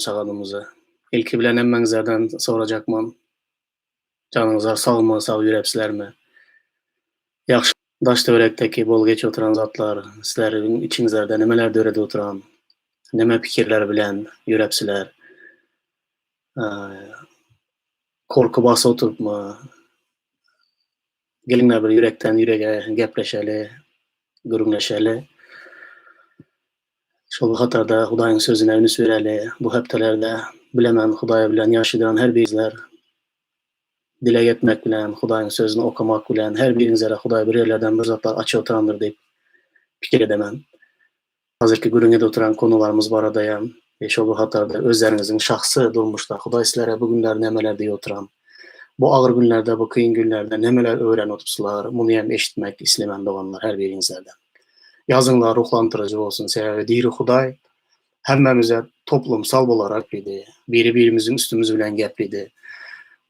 Sagadymyzy. Ilki bilen hemmäňizlerden sorajakman. Janyňyzlar sagmy, sag ýürepsizlermi? Ýagşy daş töwerekdeki bol geç oturan zatlar sizleriň içiňizlerde nemeler döredip oturan, neme pikirler bilen ýürepsiler? Korky basyp oturypmy? Geliňler bir ýürekden ýürege gepleşeli, gürrüňleşeli. Şol bir hatarda Hudaýyň Sözüne üns bereli. Bu hepdelerde bilemen Hudaý bilen ýaşaýan her birizler dileg etmek bilen, Hudaýyň Sözüni okamak bilen her biriňizlere Hudaý bir ýerlerden bir zatlar açyp oturandyr diýip pikir edemen. Hazirki gürrüň edip oturan konularymyz baradaýam we şol bir hatarda özleriňiziň şahsy durmuşda Hudaý sizlere bu günler nämeler diýip oturan, bu agyr günlerde, bu kyn günlerde nämeler öwrenip otursylar, munyam eşitmek islemen doganlar her biriňizlerden. Ýazyňlar ruhlandyryjy bolsun, sebäbi diri Hudaý hemmämize toplumsal bolarak diýdi, biri-birimiziň üstümiz bilen geplidi.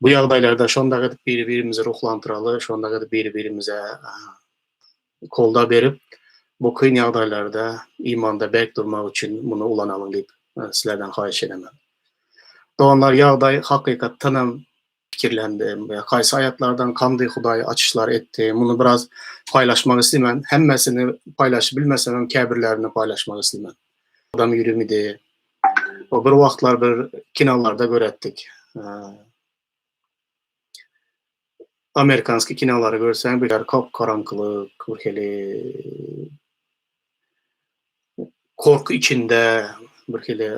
Bu ýagdaýlarda şondak edip biri-birimizi ruhlandyraly, şondak edip biri-birimize goldaw berip, bu kyn ýagdaýlarda imanda berk durmak üçin muny ulanalyň diýip sizlerden haýyş edemen. Doganlar, ýagdaý hakykatdanam pikirlendim we haýsy aýatlardan kandy Hudaý açyşlar etdi, muny biraz paýlaşmak islemen. Hemmesini paýlaşyp bilmesemem käbirlerini paýlaşmak islemen. Adam ýürümidi. O bir wagtlar bir kinolarda göretdik. Amerikanskiý kinolary görseň bir kop garaňkylyk, bir hili korky içinde bir hili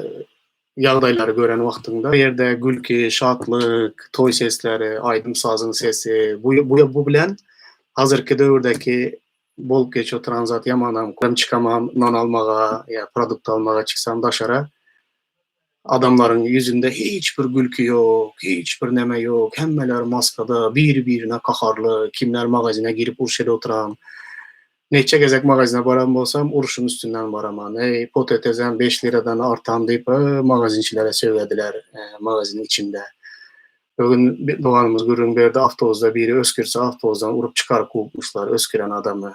ýagdaýlary gören wagtyňda bu ýerde gülki, şatlyk, toý sesleri, aýdym-sazyň sesi bu bu bilen hazirki döwürdäki bolup geçip oturan zat ýamanam çykamam nan almaga ýa produkt almaga çyksam daşara adamlaryň ýüzünde hiç bir gülki ýok, hiç bir neme ýok, hemmeler maskada, biri-birine gaharly, kimler magazine girip uruş edip oturan. Neçe gezek magazine baran bolsam, urşuň üstünden baraman. Eý, potetezem beş liradan artan diýip, magazinçilere sögediler magaziniň içinde. Bir gün bir doganymyz gürrüň berdi, awtobusda biri ösgürse, awtobusdan urup çykaryp kowupmyşlar ösgüren adamy,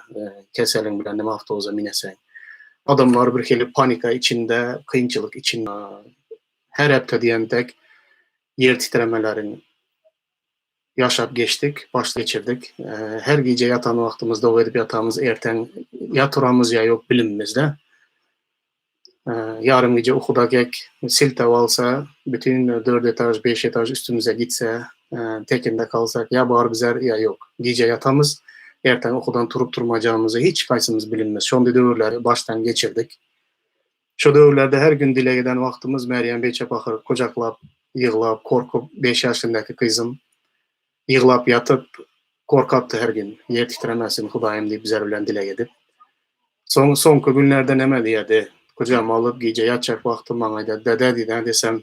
keseliň bilen neme awtobusa mineseň. Adamlar bir hili panika içinde, kynçylyk içinde. Her hepde diýen dek ýer titremeleriň ýaşap geçdik, başdan geçirdik. Her gije ýatan wagtymyz doga edip ýatamyz, erteň ýa turamyz ýa ýok bilinmizde. Ýarym gije ukuda gek siltäp alsa, bütin dört etaž, beş etaž üstümize gitse, tekinde kalsak ýa bar bizer ýa ýok. Gije ýatamyz, erteň ukudan turup turmajagymyzy hiç haýsymyz bilinmez. Şondy döwürleri başdan geçirdik. Şo döwürlerde her gün dileg eden wagtymyz Merýem beçe pahyr gujaklap, ýyglap, korkup, beş ýaşyndaky gyzym ýyglap ýatyp, gorkapdy her gün, ýer titremesin Hudaýym diýip bizler bilen dileg edip. Soň soňky günlerde neme diýerdi, gujagyma alyp gije ýatjak wagtym maňa aýdar, dede diýdi, hä desem,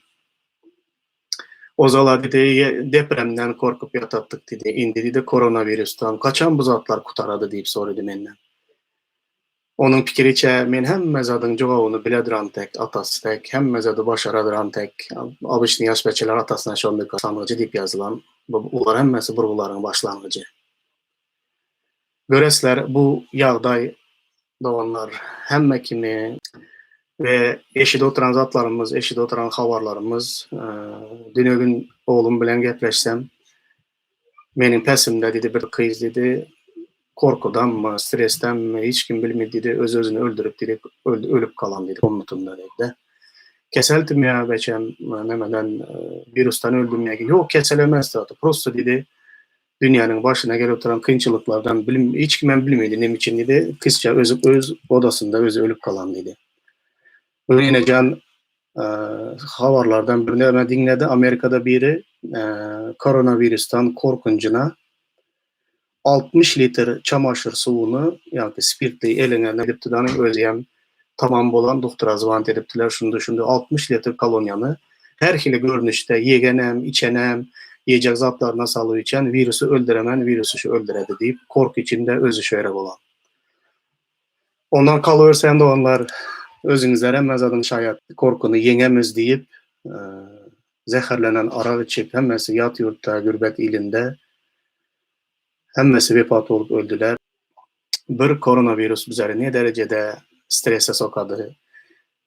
ozal-a diýdi, depremden korkup ýatatdyk diýdi, indi diýdi koronawirusdan, kaçan bu zatlar gutarady diýip sorady menden. Onuň pikiriçe, men hemme zadyň jogabyny bileduran tek, atasy tek, hemme zady başaraduran tek, obyçnyý ýaş beçeler atasyna şondy sangyjy diýip ýazylan, bu bular hemmesi burgularyň başlangyjy. Göresler, bu ýagdaý, doganlar, hemme kimi we eşidip oturan zatlarymyz, eşidip oturan habarlarymyz, dünegin oglum bilen gepleşsem, Meniň päsimde diýdi bir gyz diýdi, korkudanmy, stresdenmi hiç kim bilmedi diýdi, öz-özüni öldürip diýdi, ölüp galan diýdi komnatynda diýdi. Keseldim ýa beçem nemeden wirusdan öldüm ýa ýok kesel emes diýdi, prosto diýdi dünýäniň başyna gelip oturan kynçylyklardan bilim hiç kimem bilmedi neme üçin diýdi, kyzça özi öz odasynda özi ölüp galan diýdi. Bu enejan habarlardan birneme diňledi. Amerikada biri koronawirusdan korkunjyna 60 litr çamaşyr suwuny, ýagny spirtli eliňe edipdi dany özüem tamam bolan dogtora zwant edipdiler şundy şundy 60 litr koloniýany her hili görnüşde ýegenem içenem ýejek zatlaryna salyp içen wirusy öldüremen wirusy şu öldüredi diýip korky içinde özi şöýre bolan. Ondan kalyberse doganlar özüňizler hemme zadyň şaýat korkyny ýeňemiz diýip zäherlenen arak içip hemmesi ýat ýurtda gürbet ilinde hemmesi wepat bolup öldüler. Bir koronawirus bizleri ne derejede strese sokady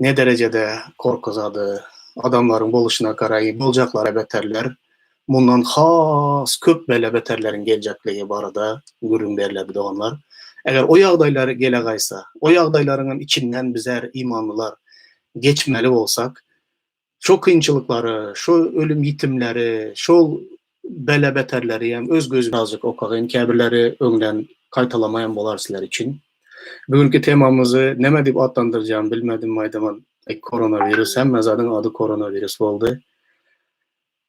ne derejede korkuzady. Adamlaryň boluşyna garaý boljaklara beterler, mundan has köp bela-beterleriň geljekligi barada gürrüň berlerdi doganlar. Eger o ýagdaýlar gele gaýsa, o ýagdaýlaryňam içinden bizler imanlylar geçmeli bolsak, şo kynçylyklary, şo ölüm-ýitimleri, şol bela-beterleri hem öz göz Birazjyk okagyn, käbirleri öňden gaýtalamaýam bolar sizler üçin. Bu günki temamyzy neme diýip atlandyrjagym bilmedim maýdaman. Koronawirus, hemme zadyň ady koronawirus boldy.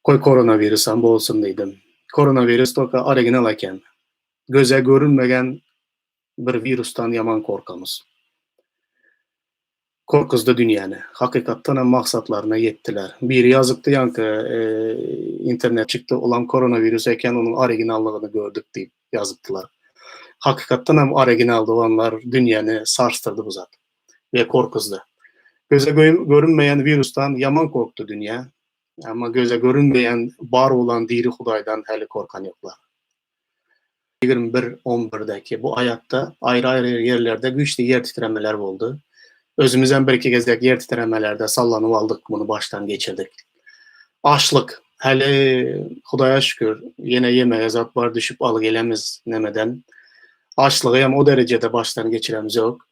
Goý koronawirusam bolsun diýdim. Koronawirus toka original eken. Göze görünmegen bir wirusdan ýaman korkamyz. Korkuzdy dünýäni. Hakykatdanam maksatlaryna ýetdiler. Biri ýazypdy ýaňky internet çykdy olam koronawirus eken onuň originallygyny gördük diýip ýazypdylar. Hakykatdanam original doganlar dünýäni sarsdyrdy bu zat. We korkuzdy. Göze görünmeýän wirusdan ýaman korkdy dünýä. Emma göze görünmeýän bar bolan diri Hudaýdan häli korkan ýoklar. 21, on birdäki bu aýatda aýry-aýry ýerlerde güýçli ýer titremeler boldy. Özümizem bir-iki gezek ýer titremelerde sallanyp aldyk, muny başdan geçirdik. Açlyk, häli Hudaýa şükür, ýene ýemege zat bar, düşüp aly gelemiz nemeden. Açlygy hem o derejede başdan geçiremizok.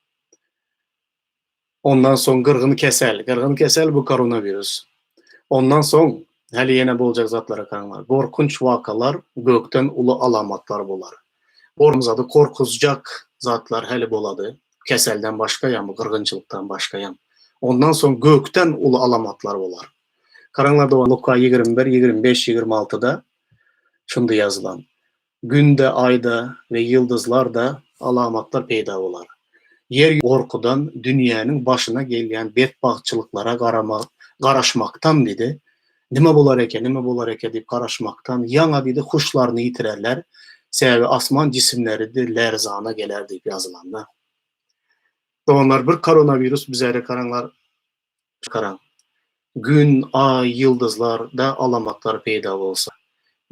Ondan soň gyrgyn kesel, gyrgyn kesel bu koronawirus. Ondan soň häli ýene boljak zatlara garaňlar. Gorkunç wakalar, gökden uly alamatlar bolar. Gormzady gorkuzjak zatlar häli bolady. Keselden başgaýam bu gyrgynçylykdan başgaýam. Ondan soň gökden uly alamatlar bolar. Garaňlar dogan Luka 21, 25, 26-da şundy ýazylan. Günde, Aýda we ýyldyzlarda alamatlar peýda bolar. Ýer gorkudan dünýäniň başyna gelýän betbagtçylyklara garaşmakdan diýdi, Nime bolar eke, nime bolar eke diýip garaşmakdan ýaňa diýdi, huşlaryny ýitirerler, sebäbi asman jisimleri diýdi lerzana geler diýip ýazylanda. Doganlar bir koronawirus bizere garaňlar Garaň, Gün, Aý, ýyldyzlar-da alamatlar peýda bolsa,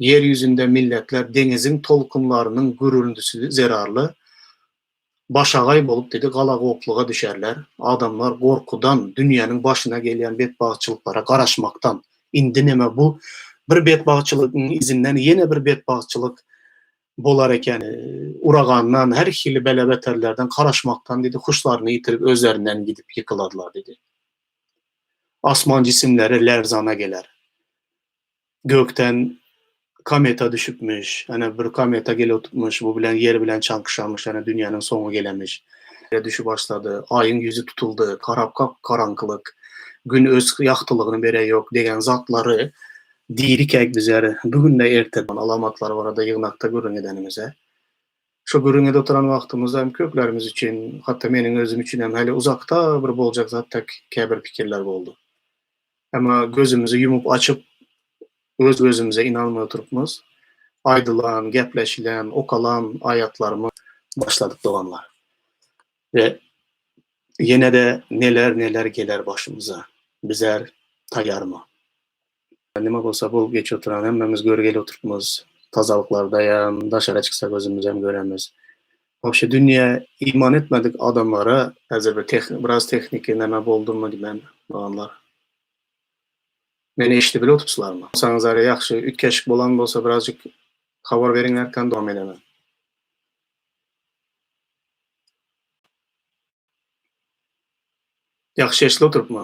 ýer ýüzünde milletler deňiziň tolkunlarynyň gürrüldisi zerarly başagaý bolup diýdi, galagopluga düşerler. Adamlar gorkudan, dünýäniň başyna gelýän betbagtçylyklara garaşmakdan, indi neme bu bir betbagtçylygyň yzyndan ýene bir betbagtçylyk bolar eken, uragandan, her hili bela-beterlerden garaşmakdan diýdi, huşlaryny ýitirip, özlerinden gidip ýykylarlar diýdi. Asman jisimleri lerzana geler. Gökden kometa düşüpmiş, ene bir kometa gelip oturtmyş, bu bilen ýer bilen çaňkyşamyş, ene dünýäniň soňy gelemiş. Düşüp başlady, aýyň ýüzi tutuldy, karap kap-garaňkylyk, gün öz ýagtylygyny bereýok degen zatlary Dirikäk bizler bu günde erte alamatlar barada ýygnakda gürrüň edenimize, şo gürrüň edip oturan wagtymyzda hem köplerimiz üçin, hatda meniň özüm üçin hem häli uzakda bir boljak zat dek käbir pikirler boldy. Emma gözümizi ýumup açyp, öz gözümize ynanmay oturypmyz. Aýdylan, gepleşilen, okalan aýatlarymy başladyk doganlar. We ýene-de neler-neler geler başymyza. Bizler taýýarmy? Nime bolsa bolup geçip oturan hemmemiz görgeli oturypmyz. Tazalyklardaýam, daşara çyksak özümizem göremiz. Wapşe dünýä iman etmedik adamlara häzir bir teh biraz tehniki neme boldumy diýmän doganlar. Meni eşidip bile oturypsylarmy? Bolsaňyzlar ýagşy üýtgeşik bolan bolsa birazjyk habar beriňlerkan dowam edemen. Ýagşy eşidip oturypmy?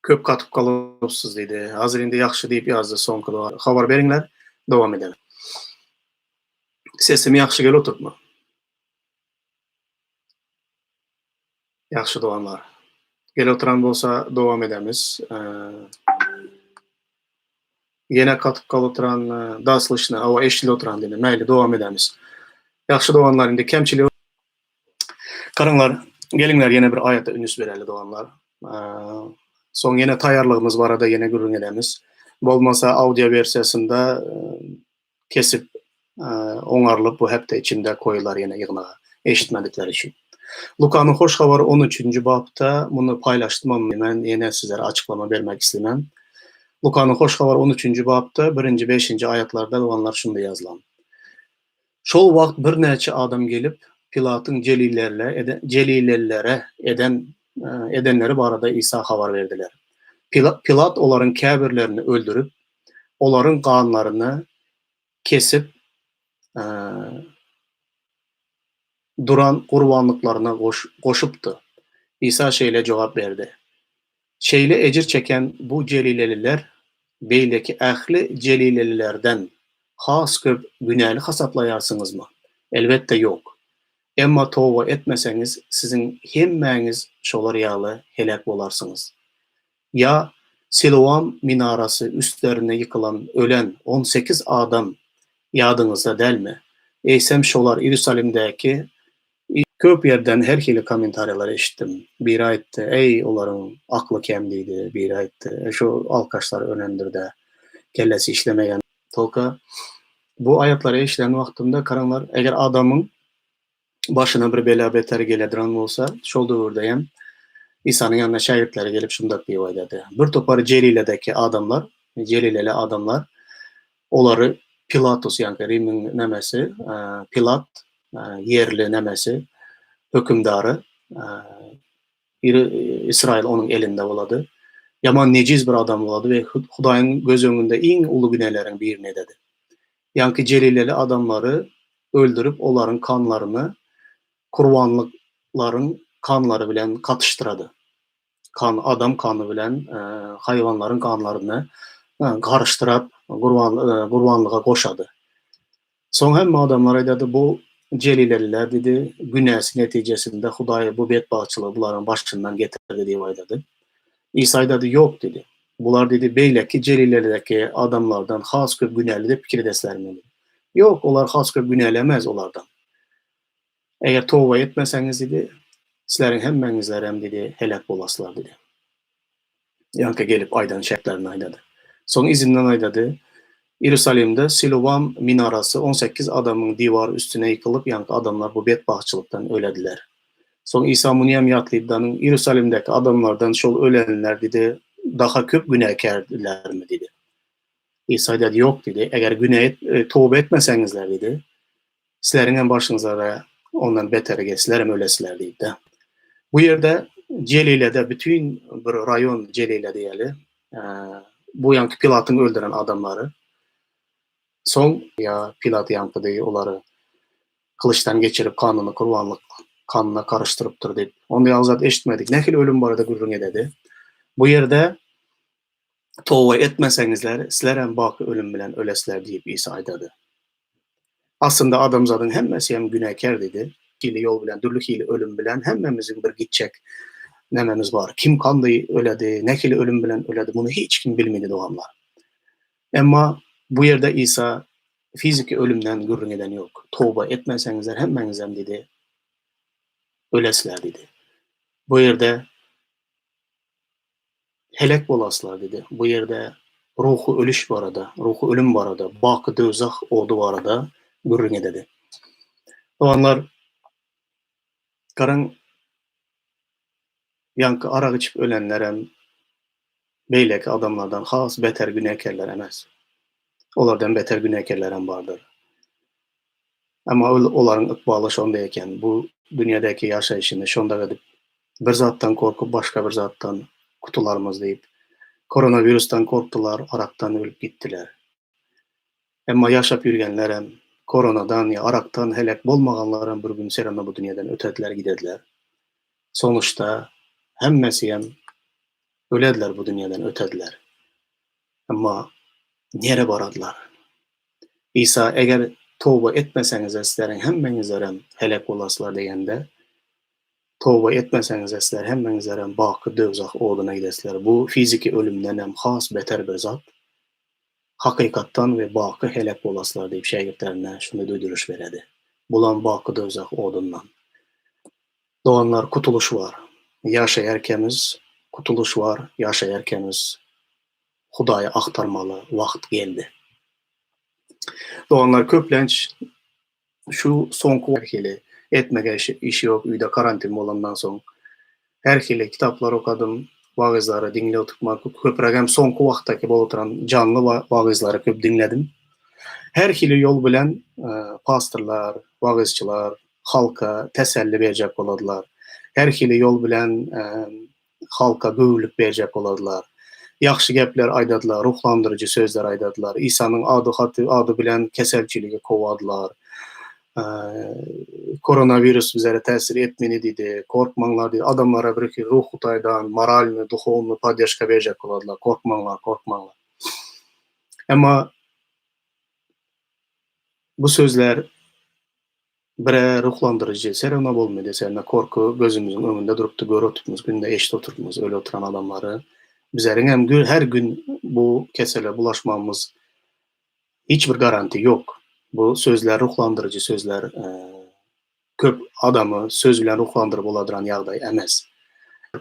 Köp gatyp galypsyz diýdi. Hazir indi ýagşy diýip ýazdy soňky doga. Habar beriňler, dowam edelim. Sesim ýagşy gelip oturypmy? Ýagşy doganlar. Gelip oturan bolsa dowam edemiz. Ýene gatyp galyp oturan da slyşno. Hawa eşidilip oturan diýdi. Mäýli dowam edemiz. Ýagşy doganlar indi kemçilik Garaňlar, geliňler ýene bir aýata ünüs bereli doganlar. Soň ýene taýýarlygymyz barada ýene gürrüň edemiz. Bolmasa audio wersiýasynda kesip oňarylyp bu hepde içinde goýular ýene ýygnaga eşitmedikler üçin. Lukanyň hoş habary 13-nji bapda muny paýlaşdym men ýene sizlere açyklama bermek islemän. Lukanyň hoş habary 13-nji bapda birinji beşinji aýatlarda doganlar şunda ýazylan. Şol wagt birnäçe adam gelip, Pilatyň jelilelilere eden. edenleri barada Isa habar berdiler. Pilat olaryň käbirlerini öldürip, olaryň ganlaryny kesip duran gurbanlyklaryna goşupdy. Isa şeýle jogap berdi, Şeýle ejir çeken bu jelileliler beýleki ähli jelilelilerden has köp günäli hasaplaýarsyňyzmy? Elbetde, ýok. Emma toba etmeseňiz, siziň hemmäňiz şolar ýaly heläk bolarsyňyz. Ýa Siloam minarasy üstlerine ýykylan ölen 18 adam ýadyňyzda dälmi? Eýsem şolar Iýerusalimdäki Köp ýerden her hili kommentariýalar eşitdim. Biri aýtdy, Eý, olaryň akly kem diýdi, biri aýtdy, E, şu alkaşlar ölendir-dä, kellesi işlemeýän. Tolka bu aýatlary eşiden wagtymda, garaňlar, eger adamyň başyna bir bela-beter geleduran bolsa, şol döwürde hem Isanyň ýanyna şägirtleri gelip şundak diýip aýdady, Bir topar Jeliledäki adamlar, jelileli adamlar, olary Pilatus, ýagny Rimiň nemesi, Pilat, ýerli nemesi, hökümdary, Ysraýyl onuň elinde bolady. Ýaman nejiz bir adam bolady we Hudaýyň göz öňünde iň uly günäleriň birini ededi. Ýaňky jelileli adamlary öldürip, olaryň kanlaryny kurbanlyklaryň kanlary bilen gatyşdyrady. Kan, adam kany bilen haýwanlaryň kanlaryny garyşdyrap, gurbanlyga goşady. Soň hemme adamlar aýdady, bu jelileliler diýdi, günäsi netijesinde Hudaý bu betbagtçylygy bularyň başyndan getirdi diýip aýdady. Isa aýdady, ýok diýdi. Bular diýdi, beýleki Jelilelidäki adamlardan has köp günäli diýip pikir edeslermi diýdi. Ýok, olar has köp günäli emes olardan. Eger toba etmeseňiz diýdi, sizleriň hemmäňizlerem diýdi, heläk bolaslar diýdi. Ýaňky gelip aýdan şertlerini aýdady. Soň yzyndan aýdady, Iýerusalimde Silowam minarasy 18 adamyň diwary üstüne ýykylyp, ýaňky adamlar bu betbagtçylykdan ölediler. Soň Isa muny hem ýatlydy-danyň, Iýerusalimdäki adamlardan şol ölenler diýdi, daha köp günäkärdilermi diýdi. Isa aýdady, Ýok diýdi, eger günä et, toba etmeseňizler diýdi, Sizleriň hem başyňyza-da ondan beteri gelse, sizler hem ölesiler diýdi-de. Bu ýerde Jelilede bütin bir raýon Jelile diýeli, bu ýaňky Pilatyň öldüren adamlary. Soň ýa Pilat ýaňky deý olary gylyçdan geçirip ganyny gurbanlyk ganyna garyşdyrypdyr diýip. Onda ýaly zat eşitmedik. Nähili ölüm barada gürrüň ededi. Bu ýerde toba etmeseňizler, sizler hem baky ölüm bilen ölesiler diýip Isa aýdady. Aslynda adamzadyň hemmesi hem günäkär diýdi. Hili ýol bilen, dürli hili ölüm bilen hemmämiziň bir gitjek nämemiz bar. Kim kandy öledi, nähili ölüm bilen öledi, muny hiç kim bilmedi doganlar. Emma bu ýerde Isa fiziki ölümden gürrüň eden ýok. Toba etmeseňizler hemmäňizem diýdi, ölesiler diýdi. Bu ýerde Heläk bolaslar diýdi. Bu ýerde ruhy ölüş barada, ruhy ölüm barada, baky döwzah ody barada gürrüň ededi. Doganlar, garaň, ýaňky arak içip ölenlerem beýleki adamlardan has beter günäkärler emes. Olardan beter günäkärlerem bardyr. Emma ol olaryň ykbaly şonda eken, bu dünýädäki ýaşaýşyny şonda edip, bir zatdan gorkup başga bir zatdan gutularmyz diýip, koronawirusdan gorkdular, arakdan ölüp gitdiler. Emma ýaşap ýürgenlerem, koronadan ýa arakdan heläk bolmaganlaram bir gün serana bu dünýeden ötediler gidediler. Sonuçda hemmesiem ölediler bu dünýeden ötediler. Emma nere baradylar? Isa, Eger toba etmeseňizler, sizleriň hemmeňizlerem heläk bolarsylar diýende, Toba etmeseňizler, sizler hemmeňizlerem baky döwzah oduna gidesiler. Bu fiziki ölümdenem has beter bir zat. Hakykatdan we baky heläk bolarsylar diýip şägirtlerine şuny duýduryş beredi. Bulam baky döwzah odundan. Doganlar, kutulyş bar. Ýaşaýarkemiz kutulyş bar, ýaşaýarkemiz Hudaýy agtarmaly wagt geldi. Doganlar köplenç şu soňky her hili etmege iş ýok öýde karantin bolandan soň her hili kitaplar okadym wagyzlary diňläp oturtmak köprägem soňky wagtdaky bolup oturan janly wagyzlary köp diňledim. Her hili ýol bilen pastorlar, wagyzçylar halka teselli berjek boladylar. Her hili ýol bilen halka göwünlik berjek bolardylar. Ýagşy gepler aýdadylar, ruhlandyryjy sözler aýdadylar. Isanyň ady haty ady bilen keselçiligi kowadylar. Koronawirus bizlere täsir etmedi diýdi. Korkmaňlar diýdi. Adamlara birhili ruhy taýdan, moralnyý, duhownyý podderžka berjek bolardylar. Korkmaňlar, korkmaňlar. Emma bu sözler Bire ruhlandyryjy serewna bolmady sende korky gözümiziň öňünde durupdy görüp oturpmyz günde eşidip oturpmyz öli oturan adamlary bizeriňem her gün bu kesele bulaşmagymyz hiç bir garanti ýok bu sözler ruhlandyryjy sözler köp adamy söz bilen ruhlandyryp boladyran ýagdaý emes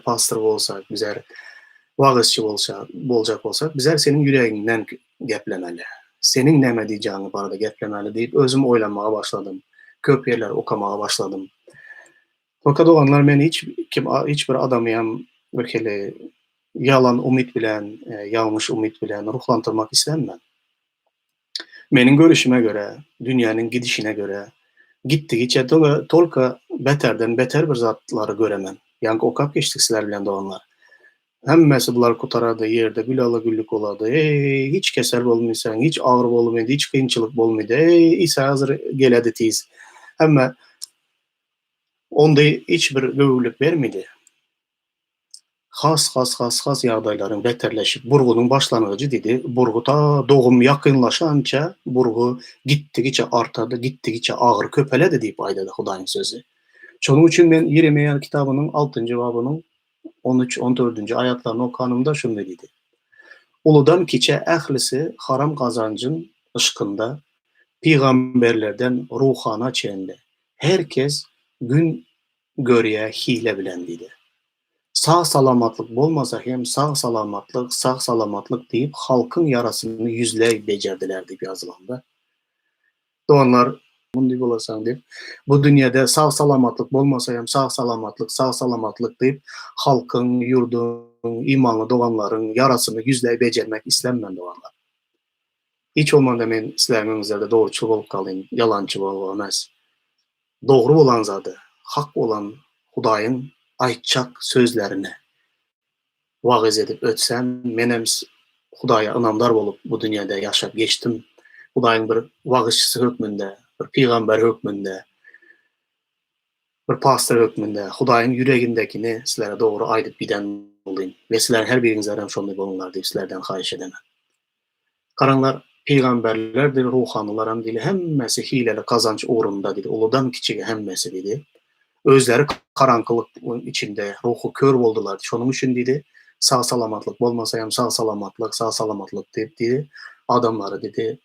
pastor bolsak bizler wagyzçy bolsa boljak bolsak bizler seniň ýüregiňden geplemeli. Seniň näme diýjegiňi barada geplemeli diýip özüm oýlanmaga başladym. Köp ýerleri okamaga başladym. Soňka doganlar men hiç kim hiç bir adamyam birhili ýalan umyt bilen, ýalňyş umyt bilen ruhlantyrmak islemän. Meniň görüşime görä, dünýäniň gidişine görä, gitdigiçe tolka beterden beter bir zatlary göremen. Ýaňky okap geçdik sizler bilen doganlar. Hemmesi bular gutarady, ýerde gül-ala-güllük bolady. Eý, hiç kesel bolmysaň, hiç agyry bolmydy, hiç kynçylyk bolmydy. Eý, Isa häzir geledi tiz. Hemme onda hiç bir göwünlik bermedi. Has, has, has, has ýagdaýlaryň beterleşip, burgunyň başlangyjy diýdi. Burgy ta dogum ýakynlaşança burgy gitdigiçe artady, gitdigiçe agyry köpeledi diýip aýdady Hudaýyň sözi. Şonuň üçin men Ýeremiýa kitabynyň altynjy babynyň on üç, on dördünji aýatlaryny okanymda şunday diýdi, Uludan kiçä ählisi haram gazanjyň yşkynda, pygamberlerden ruhana çenli her kes gün görýä hile bilen diýdi. Sag-salamatlyk bolmasa hem sag-salamatlyk, sag-salamatlyk diýip halkyň ýarasyny ýüzleý bejerdiler diýip ýazylanda. Doganlar, mundy bolasaň diýip, bu dünýede sag-salamatlyk bolmasa hem sag-salamatlyk, sag-salamatlyk diýip, halkyň, ýurduň, imanly doganlaryň ýarasyny ýüzleý bejermek islemän doganlar. Hiç bolmanda men sizleriň öňüňizlerde dogruçyl bolup galyň, ýalançy bolup emes. Dogry bolan zady, hak bolan Hudaýyň aýtjak sözlerini wagyz edip ötsem, menem Hudaýa ynamdar bolup bu dünýede ýaşap geçdim. Hudaýyň bir wagyzçysy hökmünde, bir pygamber hökmünde, bir pastor hökmünde Hudaýyň ýüregindekini sizlere dogry aýdyp giden boldym. We sizleriň her biriňizlerem şonday boluňlar diýip sizlerden haýyş edemen. Garaňlar, pygamberlerdir, ruhanylaram diýdi, hemmesi hileli gazanç ugrunda diýdi, uludan kiçige hemmesi diýdi. Özleri garaňkylygyň içinde ruhy kör boldular. Şonuň üçin diýdi, sag-salamatlyk bolmasa hem sag-salamatlyk, sag-salamatlyk diýip diýdi, adamlary diýdi,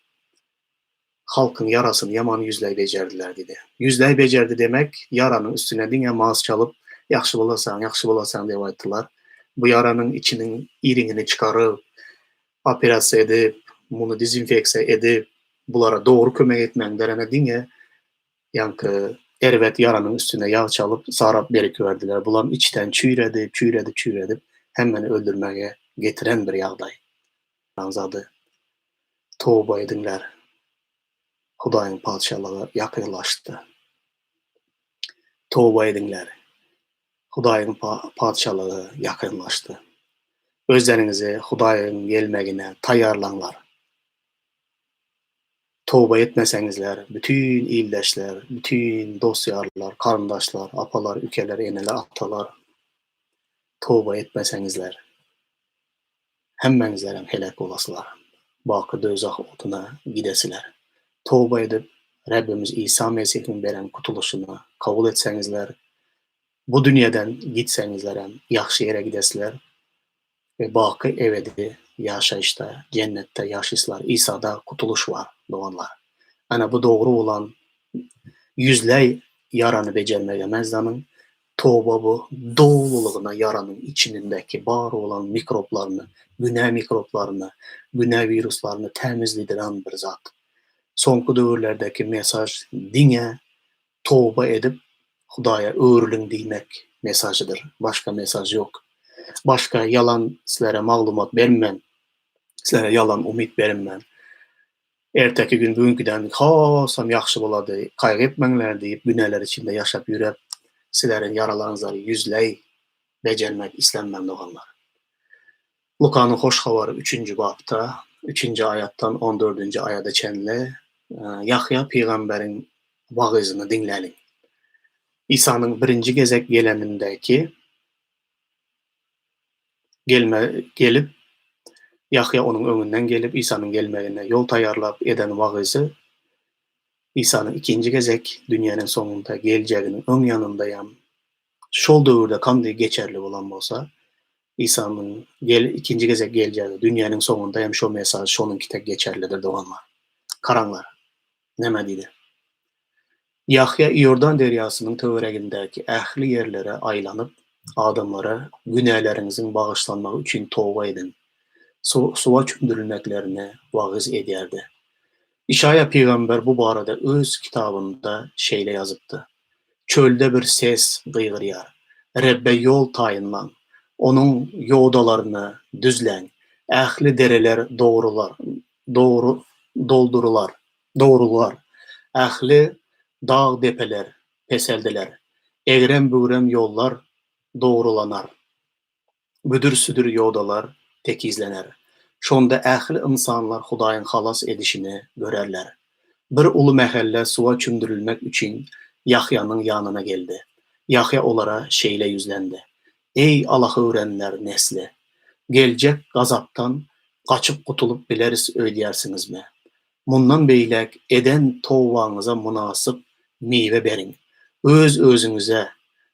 halkyň ýarasyny ýaman ýüzleý bejerdiler diýdi. Ýüzleý bejerdi demek, ýaranyň üstüne diňe maz çalyp, ýagşy bolasaň, ýagşy bolasaň diýip aýtdylar. Bu ýaranyň içiniň iriňini çykaryp, operasiýa edip, muny dezinfeksiýa edip, bulara dogry kömek etmegiň derene diňe ýaňky erbet ýaranyň üstüne ýag çalyp, sarap berikiberdiler. Bulam içden çüýredip, çüýredip, çüýredip, hemmeni öldürmäge getiren bir ýagdaý. Zady. Toba ediňler. Hudaýyň Patyşalygy ýakynlaşdy. Toba ediňler. Hudaýyň Patyşalygy ýakynlaşdy. Özleriňizi Hudaýyň gelmegine taýýarlaňlar. Toba etmeseňizler, bütin ildeşler, bütin dost-ýarlar, garyndaşlar, apalar, ükeler, eneler, atalar, toba etmeseňizler, hemmäňizlerem heläk bolasylar, baky döwzah oduna gidesiler. Toba edip, Rebbimiz Isa Mesihiň beren gutulyşyny kabul etseňizler, bu dünýeden gitseňizlerem ýagşy ýere gidesiler we baky ebedi ýaşaýyşda, jennetde ýaşaýslar. Isada gutulyş bar, doganlar. Ana bu dogry bolan ýüzleý ýarany bejermek emes zanyň, toba bu dolulygyna ýaranyň içinindäki bar bolan mikroplaryny, günä mikroplaryny, günä wiruslaryny tämizlidiran bir zat. Soňky döwürlerdäki mesaj diňe toba edip Hudaýa öwrüliň diýmek mesajydyr. Başga mesaj ýok. Başga ýalan sizlere maglumat bermen. Sizlere ýalan umyt bermen. Erteki gün bugünkiden hasam ýagşy bolady, gaýgy etmäňler diýip günäler içinde ýaşap ýürep. Sizleriň ýaralaryňyzlary ýüzleý bejermek islenmän doganlar. Lukanyň Hoş Habary üçünji bapda, üçünji aýatdan on dördünji aýada çenli Ýahýa pygamberiň wagyzyny diňläliň. Isanyň birinji gezek gelenindäki gelme gelip, Ýahýa onuň öňünden gelip, Isanyň gelmegine ýol taýýarlap eden wagyzy Isanyň ikinji gezek dünýäniň soňunda geljeginiň öň ýanyndaýam şol döwürde kandy geçerli bolan bolsa, Isanyň gel ikinji gezek geljegi dünýäniň soňunda hem şo mesaj şonuňki tek geçerlidir doganlar. Karaňlar. Näme diýdi? Ýahýa Iordan derýasynyň töweregindäki ähli ýerlere aýlanyp, adamlara günäleriňiziň bagyşlanmagy üçin toba ediň, suwa çümdürilmeklerini wagyz edýärdi. Işaýa pygamber bu barada öz kitabynda şeýle ýazypdy, Çölde bir ses gygyrýar, Rebbe ýol taýynlaň, Onuň ýodalaryny düzläň, ähli dereler dogrular, doldurylar, dogrular, ähli dag-depeler peseldiler, egrem-bügrem ýollar dogrulanar. Büdür-südür ýodalar tekizlener. Şonda ähli ynsanlar Hudaýyň halas edişini görerler. Bir uly mähelle suwa çümdürilmek üçin Ýahýanyň ýanyna geldi. Ýahýa olara şeýle ýüzlendi, Eý, alahöwrenler nesli! Geljek gazapdan gaçyp gutulyp bileris öýdýärsiňizmi? Mundan beýläk eden tobaňyza mynasyp miwe beriň. Öz-özüňize,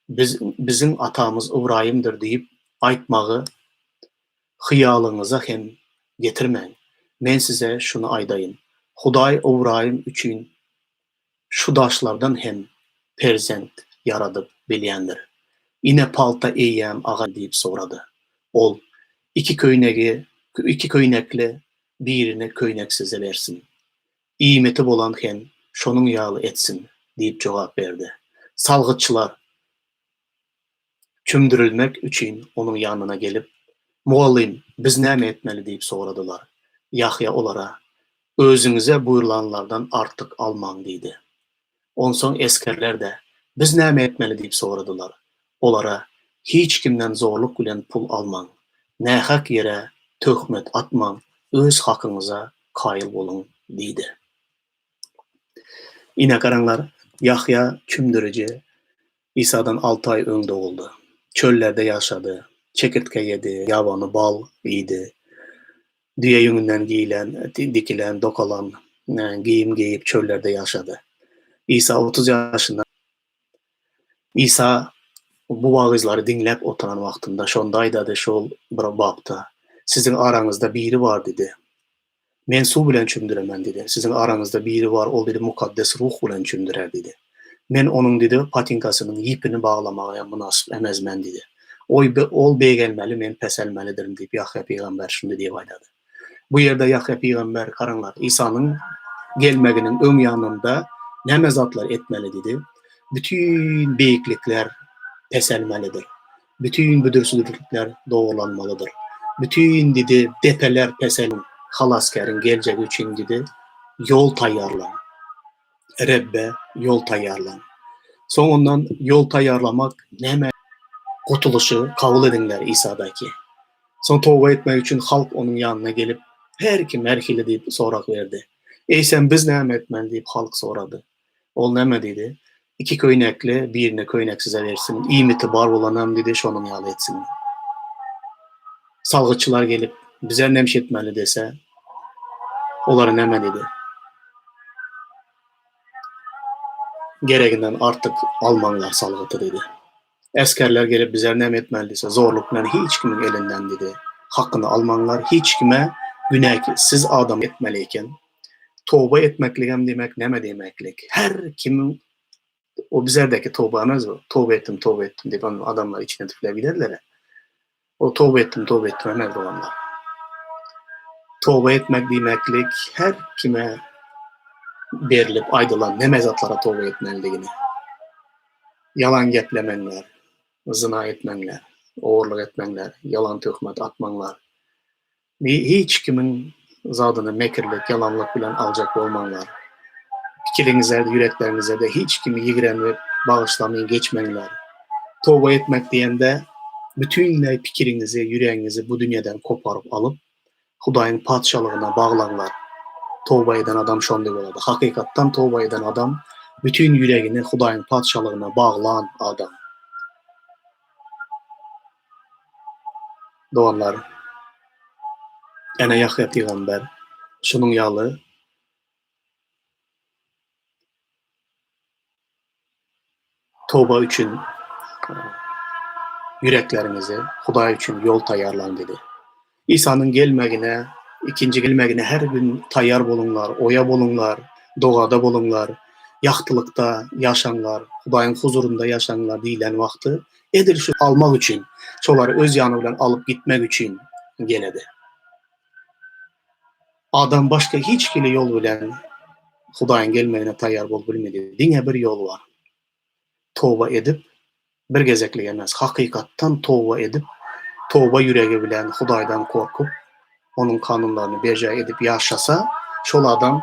Biz biziň atamyz Ybraýymdyr diýip aýtmagy hyýalyňyza hem getirmäň. Men size şuny aýdaýyn, Hudaý Ybraýym üçin şu daşlardan hem perzent ýaradyp bilýändir. Ine palta eýýäm aga diýip sorady. Ol, Iki köýnegi, iki köýnekli birini köýneksize bersin. Iýmiti bolan hem şonuň ýaly etsin diýip jogap berdi. Salgytçylar çümdürilmek üçin onuň ýanyna gelip, Mugallym, biz näme etmeli diýip soradylar. Ýahýa olara, Özüňize buýrulanlardan artyk almaň diýdi. Onsoň esgerler-de, Biz näme etmeli diýip soradylar. Olara, Hiç kimden zorluk bilen pul almaň, nähak ýere töhmet atmaň, öz hakyňyza kaýyl boluň diýdi. Ine, garaňlar, Ýahýa çümdüriji Isadan alty aý öň doguldy. Çöllerde ýaşady, çekirtge ýedi, ýabany bal iýdi. Düýe ýüňünden geýlen, dikilen, dokalan geýim geýip çöllerde ýaşady. Isa 30 ýaşynda Isa bu wagyzlary diňläp oturan wagtynda şonda aýdady şol bir bapda, Siziň araňyzda biri bar diýdi. Men suw bilen çümdüremen diýdi. Siziň araňyzda biri bar, ol diýdi Mukaddes Ruh bilen çümdürer diýdi. Men onuň diýdi patinkasynyň ýipini baglamaga hem mynasyp emezmen diýdi. Oý ol beýgelmeli, men peselmelidirin diýip Ýahýa pygamber şuny diýip aýdady. Bu ýerde Ýahýa pygamber garaňlar, Isanyň gelmeginiň öň ýanynda näme zatlar etmeli diýdi. Bütin beýiklikler peselmelidir. Bütin büdür-südürlikler dogrulanmalydyr. Bütin diýdi depeler pesel Halasgäriň geljegi üçin diýdi ýol taýýarlaň. Rebbe ýol taýýarlaň. Soň ondan ýol taýýarlamak näme? Gutulyşy kabul ediňler Isadaky. Soň toba etmek üçin halk onuň ýanyna gelip, her kim her hili diýip sorag berdi. Eýsem biz näme etmeli diýip halk sorady. Ol näme diýdi? Iki köýnekli birini köýneksize bersin, iýmiti bar bolanam diýdi şonuň ýaly etsin. Salgytçylar gelip, bize nemş etmeli dese, olara näme diýdi? Gereginden artyk almaňlar salgyty diýdi. Esgerler gelip bizler näme etmeli diýse, zorluk bilen hiç kimiň elinden diýdi, hakyny almaňlar, hiç kime günäsiz adam etmeli eken. Toba etmekligem diýmek näme diýmeklik? Her kimiň o bizlerdäki toba emes bu. Toba etdim, toba etdim diýip adamlar içine tüfläp giderler. O toba etdim, toba etdim emes doganlar. Toba etmek diýmeklik her kime berlip aýdylan näme zatlara toba etmelidigini. Ýalan geplemeňler, zyna etmeňler, ogurlyk etmeňler, ýalan töhmet atmaňlar. Hiç kimiň zadyny mekirlik, ýalanlyk bilen aljak bolmaňlar. Pikiriňizlerde, ýürekleriňizde hiç kimi ýigrenip, bagyşlamyn geçmeňler. Toba etmek diýende, bütinleý pikiriňizi, ýüregiňizi bu dünýeden koparyp alyp, Hudaýyň Patyşalygyna baglaňlar. Toba eden adam şonday bolady. Hakykatdan toba eden adam bütin ýüregini Hudaýyň Patyşalygyna baglan adam. Doganlar, ene Ýahýa pygamber şunuň ýaly Toba üçin ýürekleriňizi Hudaý üçin ýol taýýarlaň diýdi. Isanyň gelmegine, ikinji gelmegine her gün taýýar boluňlar, oýa boluňlar, dogada boluňlar, ýagtylykda ýaşaňlar, Hudaýyň huzurynda ýaşaňlar diýlen wagty edil şu almak üçin, şolary öz ýany bilen alyp gitmek üçin geledi. Adam başga hiç hili ýol bilen Hudaýyň gelmegine taýýar bolup bilmedi. Diňe bir ýol bar. Toba edip, bir gezeklik emes, hakykatdan toba edip, toba ýüregi bilen Hudaýdan gorkup, Onuň kanunlaryny berjaý edip ýaşasa, şol adam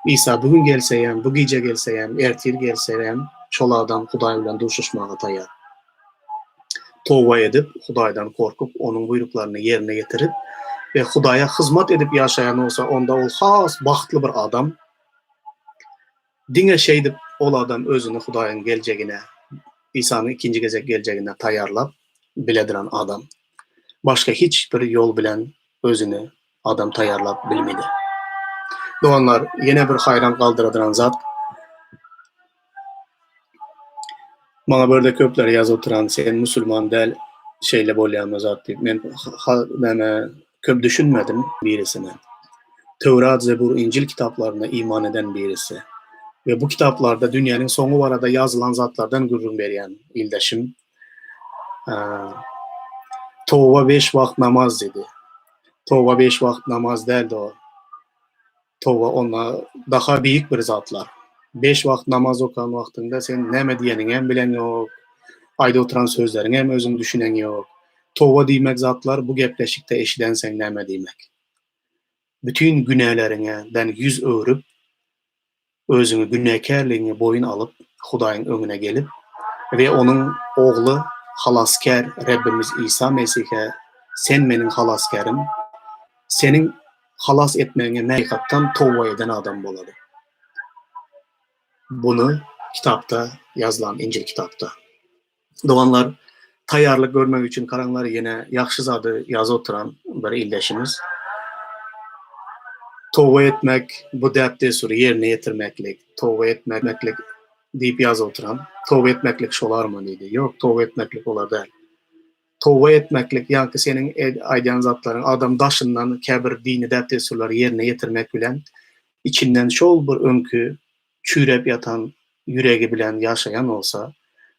Isa bu gün gelseýem, bu gije gelseýem, ertir gelseýem, şol adam Hudaý bilen duşuşmaga taýýar. Toba edip, Hudaýdan gorkup, Onuň buýruklaryny ýerine ýetirip we Hudaýa hyzmat edip ýaşaýan bolsa, onda ol has bagtly bir adam. Diňe şeýdip ol adam özüni Hudaýyň geljegine, Isanyň ikinji gezek geljegine taýýarlap bilediran adam. Başga hiç bir ýol bilen özüni adam taýýarlap bilmedi. Doganlar, ýene bir haýran galdyradyran zat, Maňa bu ýerde köpler ýazyp oturan sen musulman däl şeýle bolýamy zat diýip men näme köp düşünmedim birisine. Töwrat, Zebur, Injil kitaplaryna iman eden birisi we bu kitaplarda dünýäniň soňy barada ýazylan zatlardan gürrüň berýän ildeşim Toba beş wagt namaz diýdi. Toba beş wagt namaz däldi o. Toba onda daha beýik bir zatlar. Beş wagt namaz okan wagtyňda sen näme diýeniňem bileňok, aýdyp oturan sözleriňem özüň düşüneňok. Toba diýmek zatlar bu gepleşikde eşidenseň näme diýmek. Bütin günäleriňe den ýüz öwrüp, özüňi günäkärligiňi boýun alyp Hudaýyň öňüne gelip we Onuň Ogly Halasgär Rebbimiz Isa Mesihe Sen meniň Halasgärim, Seniň halas etmegiňe mähikatdan toba eden adam bolady. Buny kitapda ýazylan Injil kitapda. Doganlar taýýarlyk görmek üçin garaňlar ýene ýagşy zady ýazyp oturan bir ildeşimiz. Toba etmek bu däp-dessury ýerine ýetirmeklik, toba etmeklik diýip ýazyp oturan. Toba etmeklik şolarmy diýdi. Ýok, toba etmeklik olar däl. Toba etmeklik, ýaňky seniň aýdýan zatlaryň, adam daşyndan käbir dini däp-dessurlary ýerine ýetirmek bilen, içinden şol bir öňki çüýräp ýatan ýüregi bilen ýaşaýan bolsa,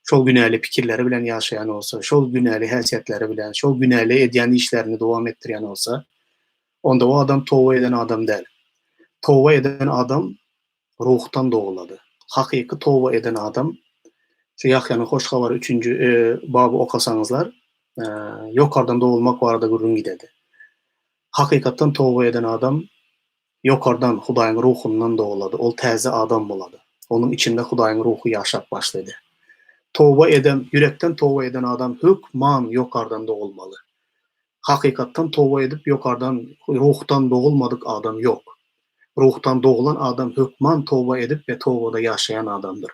şol günäli pikirleri bilen ýaşaýan bolsa, şol günäli häsiýetleri bilen, şol günäli edýän işlerini dowam etdirýän bolsa, onda o adam toba eden adam däl. Toba eden adam ruhdan dogulady. Hakyky toba eden adam, şu Ýahýanyň Hoş Habary üçünji baby okasaňyzlar, ýokardan dogulmak barada gürrüň gidedi. Hakykatdan toba eden adam ýokardan, Hudaýyň Ruhundan dogulady, ol täze adam bolady. Onuň içinde Hudaýyň Ruhy ýaşap başlady. Toba eden, ýürekden toba eden adam hökman ýokardan dogulmaly. Hakykatdan toba edip ýokardan, Ruhdan dogulmadyk adam ýok. Ruhdan doglan adam hökman toba edip we tobada ýaşaýan adamdyr.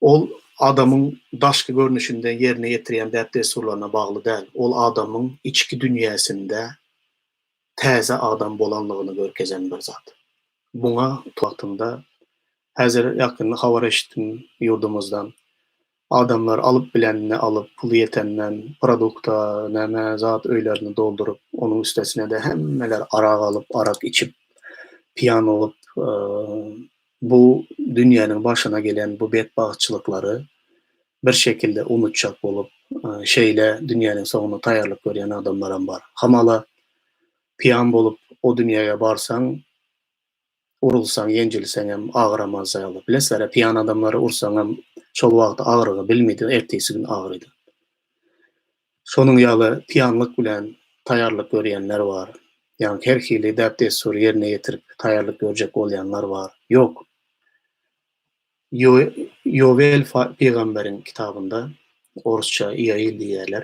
Ol adamyň daşky görnüşinde ýerine ýetirýän däp-dessurlaryna bagly däl. Ol adamyň içki dünýäsinde täze adam bolanlygyny görkezen bir zat. Muňa wagtynda häzir ýakynda habar eşitdim ýurdumyzdan. Adamlar alyp bilenini alyp, puly ýetenden produkta, näme zat öýlerini dolduryp, onuň üstesine-de hemmeler arak alyp, arak içip, piýan bolup, bu dünýäniň başyna gelen bu betbagtçylyklary bir şekilde unutjak bolup, şeýle dünýäniň soňuna taýýarlyk görýän adamlaram bar. Hamala piýan bolup o dünýäge barsaň, Urulsaň, ýenjilseňem agyramaz ýaly. Bilesizler-ä, piýan adamlary ursaňam şol wagt agyrygy bilmedi, ertesi gün agyrydy. Şonuň ýaly piýanlyk bilen taýýarlyk görýänler bar. Ýagny her hili däp-dessury ýerine ýetirip taýýarlyk görjek bolýanlar bar. Ýok. Ýowel pygamberiň kitabynda, orusça Ioil diýýärler,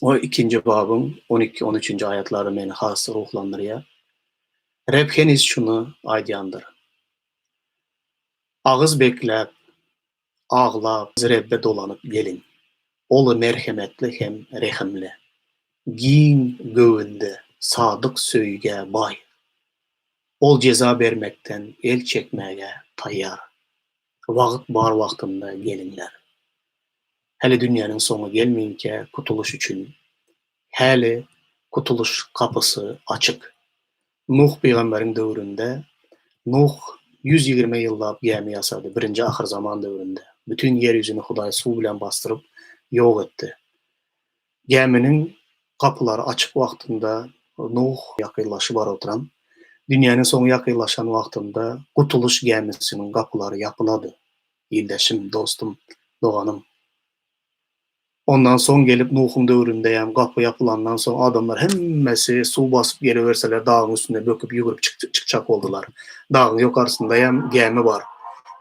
o ikinji babyň on iki, on üçünji aýatlary meni has ruhlandyrýar. Reb heniz şuny aýdýandyr, Agyz bekläp, aglap Rebbe dolanyp geliň. Ol merhemetli hem rehimli, giň göwünli, sadyk söýgä baý. Ol jeza bermekden el çekmäge taýýar. Wagt bar wagtynda geliňler. Häli dünýäniň soňy gelminkä kutulyş üçin häli kutulyş gapysy açyk. Nuh pygamberiň döwründe Nuh 120 ýyllap gämi ýasady, birinji ahyrzaman döwründe. Bütin ýer ýüzüni Hudaý suw bilen basdyryp ýok etdi. Gäminiň gapylary açyk wagtynda Nuh ýakynlaşyp baryp oturan, dünýäniň soňy ýakynlaşan wagtynda gutulyş gämisiniň gapylary ýapylady. Ildeşim, dostum, doganym. Ondan soň gelip Nuhuň döwründeýem gapy ýapylandan soň adamlar hemmesi suw basyp geliberseler dagyň üstünde böküp ýügürip çykjak boldular. Dagyň ýokarsyndaýam gämi bar.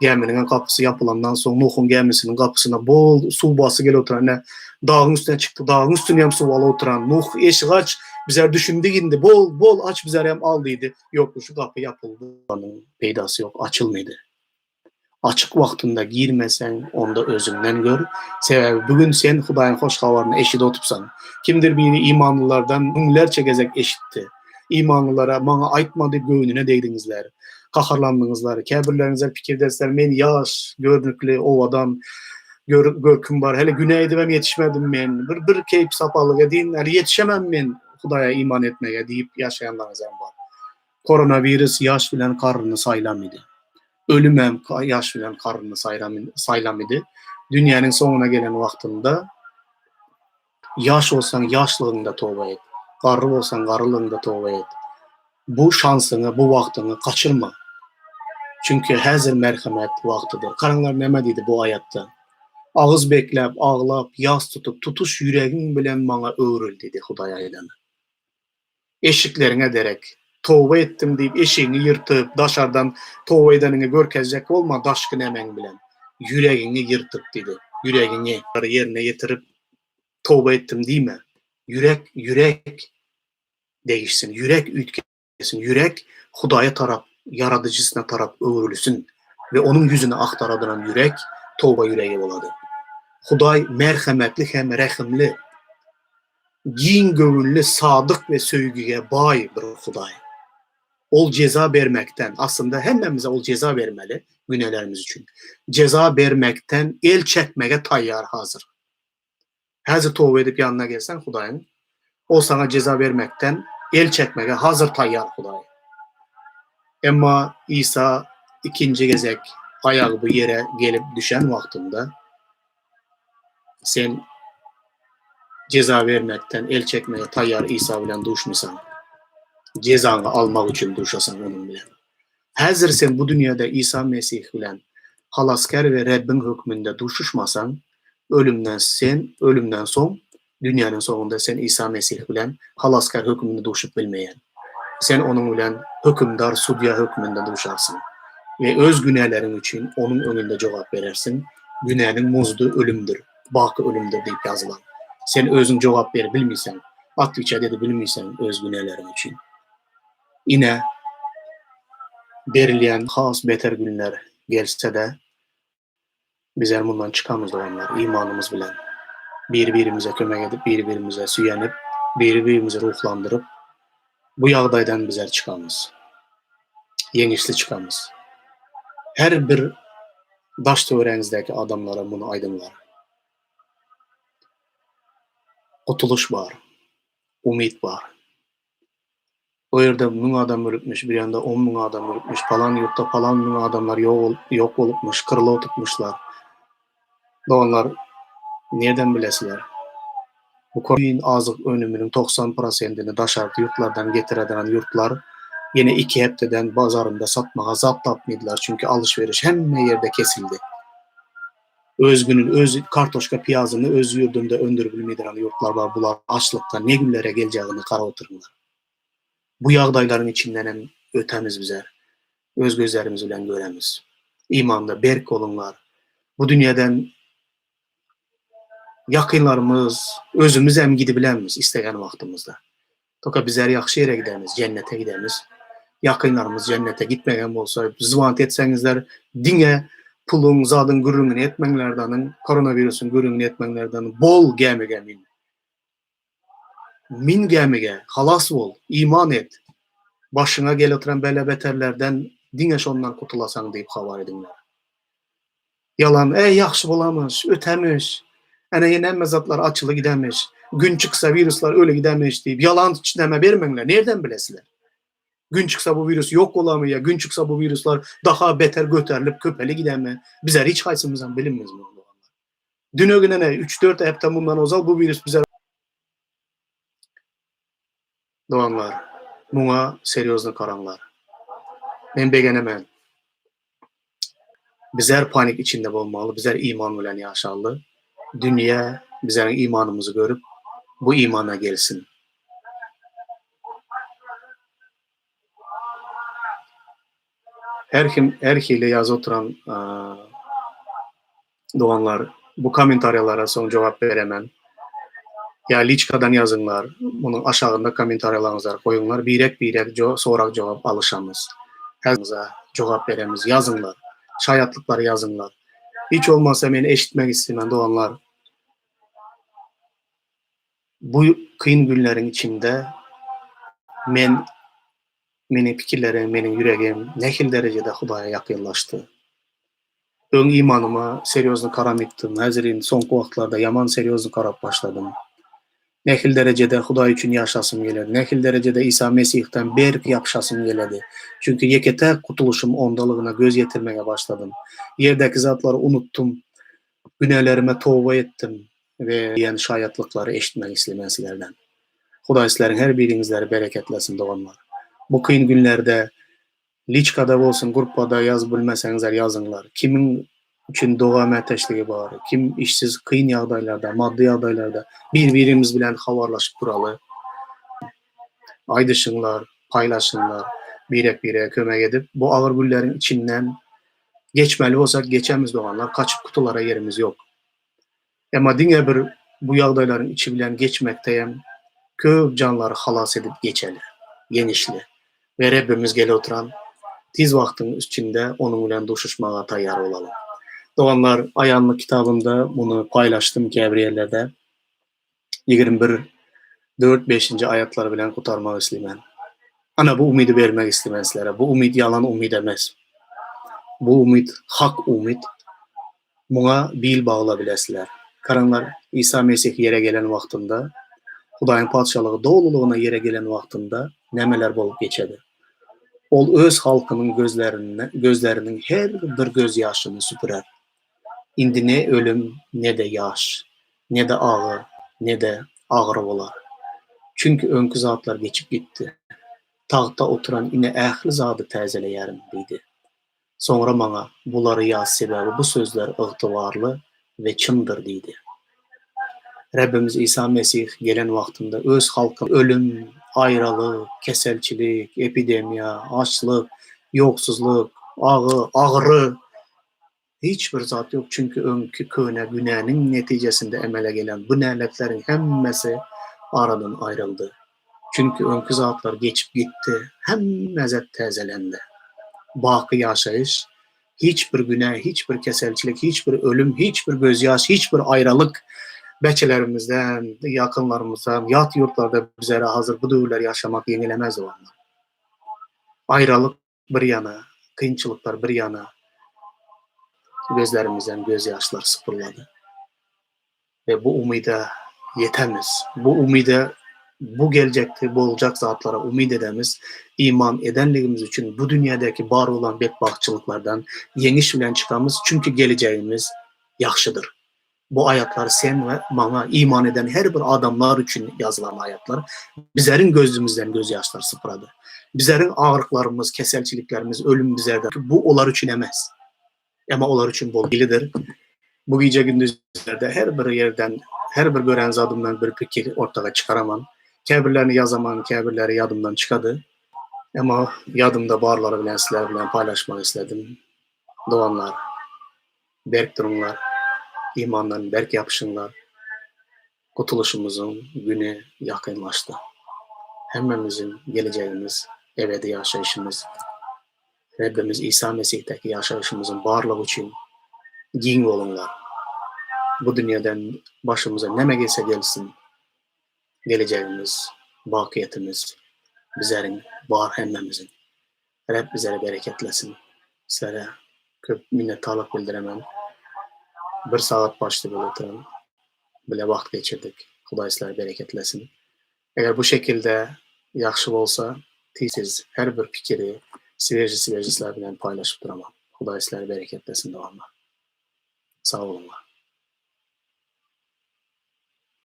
Gäminiňem gapysy ýapylandan soň Nuhuň gämisiniň gapysyna bol suw basy gelip oturan ine dagyň üstüne çykdy dagyň üstüniyem suw alyp oturan Nuh eşik aç bizler düşündik indi bol bol aç bizlerem al diýdi. Ýok şu gapy ýapyldy. Onuň peýdasy ýok açylmady. Açyk wagtynda girmeseň, onda özüňden gör. Sebäbi bu gün sen Hudaýyň hoş habaryny eşidip otypsaň. Kimdir biri imanlylardan müňlerçe gezek eşitdi. Imanlylara maňa aýtmady göwnüne degdiňizler. Gaharlandyňyzlar. Käbirleriňizler pikir edersiler, men ýaş, görnükli, owadan, gör, görküm bar. Häli günä edibem ýetişmedim men. Bir bir keýp-sapalyk edin, häli ýetişemem men Hudaýa iman etmege diýip ýaşaýanlaryňyzam bar. Koronawirus ýaş bilen garryny saýlamydy. Ölümem ýaş bilen garryny saýlamydy. Dünýäniň soňuna gelen wagtynda ýaş bolsaň ýaşlygyňda toba et, garry bolsaň garrylygyňda toba et. Bu şansyňy, bu wagtyňy gaçyrma. Çünki häzir merhemet wagtydyr. Garaňlar näme diýdi bu aýatda? Agyz bekläp, aglap, ýas tutup, tutuş ýüregiň bilen maňa öwrül diýdi Hudaý aýdany. Eşikleriňe derek. Toba etdim diýip eşigiňi ýyrtyp, daşardan toba edeniňi görkezjek bolma daşky nemäň bilen. Ýüregiňi ýyrtyp diýdi. Ýüregiňi. Ýerine ýetirip toba etdim diýme. Ýürek, ýürek degişsin. Ýürek üýtgesin. Ýürek Hudaýa tarap, Ýaradyjysyna tarap öwrülsin we Onuň ýüzüni agtaradyran ýürek toba ýüregi bolady. Hudaý merhemetli hem rehimli. Giň göwünli, sadyk we söýgüge baý bir Hudaý. Ol jeza bermekden, aslynda hemmämize Ol jeza bermeli günälerimiz üçin. Jeza bermekden el çekmege taýýar hazyr. Häzir toba edip ýanyna gelseň Hudaýyň, Ol saňa jeza bermekden el çekmege hazyr taýýar Hudaý. Emma Isa ikinji gezek aýagy bu ýere gelip düşen wagtynda, Sen jeza bermekden el çekmege taýýar Isa bilen duşmysaň? Jezaňy almak üçin duşasaň Onuň bilen. Häzir sen bu dünýede Isa Mesih bilen Halasgär we Rebbiň hökmünde duşuşmasaň, ölümden sen ölümden soň dünýäniň soňunda sen Isa Mesih bilen Halasgär hökmünde duşup bilmeýän. Sen Onuň bilen hökümdar, sudýa hökmünde duşarsyň we öz günäleriň üçin Onuň öňünde jogap berersiň, Günäniň muzdy ölümdir, baky ölümdir diýip ýazylan. Sen özüň jogap berip bilmeýseň, otwiçat edip bilmeýseň öz günäleriň üçin. Ine, berilýän has beter günler gelse-de, Bizler mundan çykamyz doganlar, imanymyz bilen. Biri-birimize kömek edip, biri-birimize süýenip, biri-birimizi ruhlandyryp, bu ýagdaýdan bizler çykamyz. Ýeňişli çykamyz. Her bir daş-töweregiňizdäki adamlara muny aýdyňlar. Gutulyş bar. Umyt bar. O ýerde müň adam ölüpmiş, bir ýanda 10 müň adam ölüpmiş, palan ýurtda palan müň adamlar ýok ýok bolupmyş, gyrlyp otypmyşlar. Doganlar, nirden bilesiler? Bu bütin azyk önüminiň 90 prosentini daşarky ýurtlardan getiredän ýurtlar ýene iki hepdeden bazarynda satmaga zat tapmydylar, çünki alyş-beriş hemme ýerde kesildi. Öz günün öz kartoşka piýazyny öz ýurdunda öndürip bilmeýdiran ýurtlar bar bular açlykda ne günlere geljegini garap oturyňlar. Bu ýagdaýlaryň içindenem ötemiz bizler. Öz gözlerimiz bilen göremiz. Imanda berk boluňlar. Bu dünýeden ýakynlarymyz, özümiz hem gidibilenmiz islegen wagtymyzda. Toka bizler ýagşy ýere gidemiz, jennete gidemiz. Ýakynlarymyz jennete gitmegen bolsa, zwant etseňizler, diňe puluň, zadyň gürrüňini etmeňlerdanin, koronawirusyň gürrüňini etmeňlerdanin, bol gämige min. Min gämige, halas bol, iman et. Başyňa gel oturan bela-beterlerden diňe şondan gutulasaň diýip habar ediňler. Ýalan, Äý, ýagşy bolamyş, ötemiş, ene ýene hemme zatlar açyly gidemiş, gün çyksa wiruslar öli gidemiş diýip, ýalan näme bermeňler, nirden bilesiler? Gün çyksa bu wirus ýok bolamy ýa gün çyksa bu wiruslar daha beter göterilip köpeli gidemi, bizler hiç haýsymyzam bilinmiz muny doganlar. Dünegin ene üç-dört hepde mundan ozal bu wirus bize Doganlar, muňa serýozny garaňlar. Men begenemen. Bizler panik içinde bolmaly, bizler iman bilen ýaşaly. Dünýä bizleriň imanymyzy görüp, bu imana gelsin. Her kim her hili ýazyp oturan doganlar bu kommentariýalara soň jogap beremen. Ýa liçkadan ýazyňlar, munuň aşagynda kommentariýalaryňyzlary goýuňlar, birek-birek sorag-jogap alyşamyz. Häzir jogap beremiz, ýazyňlar. Şaýatlyklary ýazyňlar. Hiç bolmasa men eşitmek islemen doganlar. Bu kyn günleriň içinde men Meniň pikirlerim, meniň ýüregim nähili derejede Hudaýa ýakynlaşdy. Öň imanyma serýozny karamypdym, häzir indi soňky wagtlarda ýaman serýozny karap başladym. Nähili derejede Hudaý üçin ýaşasym geledi, nähili derejede Isa Mesihden berk ýapyşasym geledi. Çünki ýeke-täk gutulyşym Ondalygyna göz ýetirmege başladym. Ýerdäki zatlary unutdym, günälerime toba etdim we diýen şaýatlyklary eşitmek islemen sizlerden. Hudaý sizleriň her biriňizleri bereketlesin doganlar. Bu kyn günlerde liçkada bolsun gruppada ýazyp bilmeseňizler ýazyňlar. Kimiň üçin doga mätäçligi bar, kim işsiz kyn ýagdaýlarda, maddy ýagdaýlarda bir birimiz bilen habarlaşyp duraly. Aýdyşyňlar, paýlaşyňlar, birek birege kömek edip bu agyr günleriň içinden geçmeli bolsak geçemiz doganlar gaçyp gutulara ýerimiz ýok. Emma diňe bir bu ýagdaýlaryň içi bilen geçmekdeem köp janlary halas edip geçeli, ýeňişli we Rebbimiz gele oturan tiz wagtyň içinde Onuň bilen duşuşmaga taýýar bolalyň. Doganlar, Aýanlyk kitabynda muny paýlaşdym käbir ýerlerde. 21, 4, 5-nji aýatlary bilen gutarmak isleýän. Ana bu umydy bermek isleýän sizlere. Bu umyt ýalan umyt emes. Bu umyt hak umyt. Muňa bil baglabilesizler. Garaňlar, Isa Mesih ýere gelen wagtynda, Hudaýyň Patyşalygy dolulygyna ýere gelen wagtynda nämeler bolup geçedi? Ol öz halkynyň gözleriniň her bir gözýaşyny süpürer. Indi ne ölüm, ne-de ýaş, ne-de agy, ne-de agyry bolar. Çünki öňki zatlar geçip gitdi. Tagtda oturan ine ähli zady täzeleýärin diýdi. Soňra maňa, Bulary ýaz, sebäbi bu sözler ygtybarly we çyndyr diýdi. Rebbimiz Isa Mesih gelen wagtynda Öz halkyny ölüm, aýralyk, keselçilik, epidemiýa, açlyk, ýoksuzlyk, agy, agyry, hiç bir zat ýok, çünki öňki köne günäniň netijesinde emele gelen bu näletleriň hemmesi aradan aýryldy. Çünki öňki zatlar geçip gitdi, hemme zat täzelendi. Baky ýaşaýyş, hiç bir günä, hiç bir keselçilik, hiç bir ölüm, hiç bir gözýaş, hiç bir aýralyk beçelerimizden, ýakynlarymyzdan, ýat ýurtlarda bizlere hazir bu döwürler ýaşamak ýeňilemez doganlar. Aýralyk bir ýana, kynçylyklar bir ýana, gözlerimizden gözýaşlar sypyrlady. We bu umyda ýetemiz. Bu umyda, bu geljekde boljak zatlara umyt edemiz. Iman edenligimiz üçin bu dünýädäki bar bolan betbagtçylyklardan ýeňiş bilen çykamyz, çünki gelejegimiz ýagşydyr. Bu aýatlar sen we maňa iman eden her bir adamlar üçin ýazylan aýatlar. Bizleriň gözümizden gözýaşlar sypyrady. Bizleriň agyryklarymyz, keselçiliklerimiz, ölüm bizlerden. Bu olar üçin emes. Emma olar üçin bolmalydyr. Bu gije gündizlerde her bir ýerden, her bir gören zadymdan bir pikir ortaga çykaraman. Käbirlerini ýazaman, käbirleri ýadymdan çykady. Emma ýadymda barlary bilen sizler bilen paýlaşmak isledim. Doganlar, berk duruňlar, imandan berk ýapyşyňlar. Gutulyşymyzyň güni ýakynlaşdy. Hemmämiziň gelejegimiz, ebedi ýaşaýşymyz, Rebbimiz Isa Mesihdäki ýaşaýşymyzyň barlygy üçin giň boluňlar. Bu dünýeden başymyza näme gelse gelsin, gelejegimiz, bakyýetimiz bizeriň bar hemmämiziň. Reb bizleri bereketlesin. Sizlere köp minnetdarlyk bildiremen. Bir sagat başdy bolup oturan bile wagt geçirdik. Hudaý sizleri bereketlesin. Eger bu şekilde ýagşy bolsa tizsiz her bir pikiri sveži sveži sizler bilen paýlaşyp duraman. Hudaý sizleri bereketlesin doganlar. Sag boluňlar.